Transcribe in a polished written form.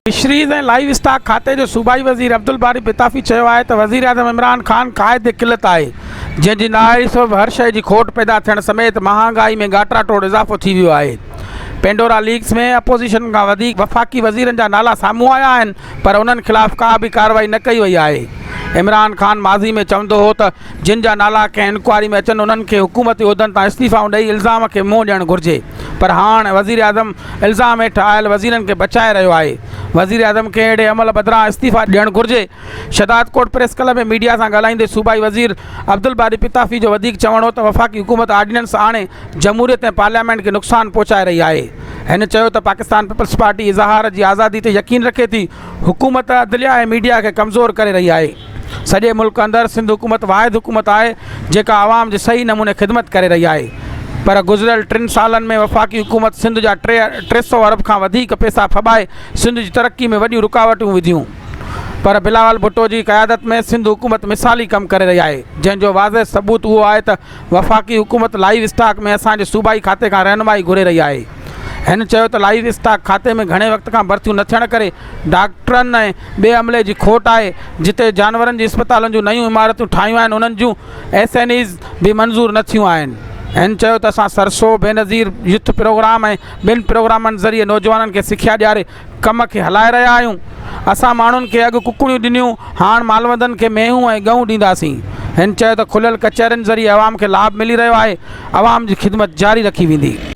Fisheries ۽ live stock کاتي جو صوبائي وزير عبدالباري پتافي چيو آهي ته وزيراعظم عمران خان قائد قلت آهي جنهن جي نااهلي سبب هر شيء جي کوٽ پيدا ٿيڻ سميت مهانگائي ۾ ڳاٽا ٽوڙ اضافو ٿي ويو آهي. پينڊورا ليڪس ۾ اپوزيشن کان وڌيڪ وفاقي وزيرن جا نالا سامهون آيا آهن پر انهن خلاف ڪا به ڪارروائي نه ڪئي وئي آهي. عمران خان ماضي ۾ چوندو هو ته جن جا نالا ڪنهن انڪوائري ۾ اچن انهن کي حڪومتي عهدن تان استعيفائون ڏئي الزام کي منهن ڏيڻ گهرجي پر هاڻ وزيراعظم الزام هيٺ آيل وزيرن کي بچائي رهيو آهي. وزيراعظم کي اهڙي عمل بدران استعيفا ڏيڻ گهرجي. شهدادڪوٽ پريس ڪلب ۾ ميڊيا سان ڳالهائيندي صوبائي وزير عبدالباري پتافي جو وڌيڪ چوڻ هو ته وفاقي حڪومت آرڊيننس آڻي جمهوريت ۽ پارليامينٽ کي نقصان پهچائي رهي آهي. هن چيو ته پاڪستان پيپلز پارٽي اظهار جي آزادي تي يقين رکي ٿي، حڪومت عدليه ۽ ميڊيا کي ڪمزور ڪري رهي آهي. سڄي ملڪ اندر سنڌ حڪومت واحد حڪومت آهي جيڪا عوام جي صحيح نموني خدمت ڪري رهي آهي پر گذريل ٽن سالن ۾ وفاقي حڪومت سنڌ جا 300 ارب کان وڌيڪ پئسا ڦٻائي سنڌ جي ترقي ۾ وڏيون رڪاوٽون وڌيون پر بلاول ڀٽو جي قيادت ۾ سنڌ حڪومت مثالي ڪم ڪري رهي آهي جنهن جو واضح ثبوت اهو آهي ته وفاقي حڪومت لائيو اسٽاڪ ۾ اسان جي صوبائي کاتي کان رهنمائي گهري رهي آهي. هن چيو ته لائيو اسٽاڪ کاتي ۾ گهڻي وقت کان ڀرتيون نه ٿيڻ ڪري ڊاڪٽرن ۽ ٻئي عملي جي کوٽ آهي، جتي جانورن جي اسپتالن جون نيون عمارتون ٺاهيون آهن انهن جون ايس اين ايز به منظور نه ٿيون آهن. هن چيو ته اسان سرسو، بينظير يوٿ پروگرام ۽ ٻين پروگرامن ذريعي نوجوانن کي سکيا ڏياري ڪم کي هلائي رهيا آهيون، اسان ماڻهن کي اڳ ڪڪڙيون ڏنيون، هاڻ مالوندن کي مينهون ۽ ڳئون ڏينداسين. هن چيو ته کليل ڪچهرين ذريعي عوام کي لاڀ ملي رهيو آهي، عوام جي خدمت جاري رکي ويندي.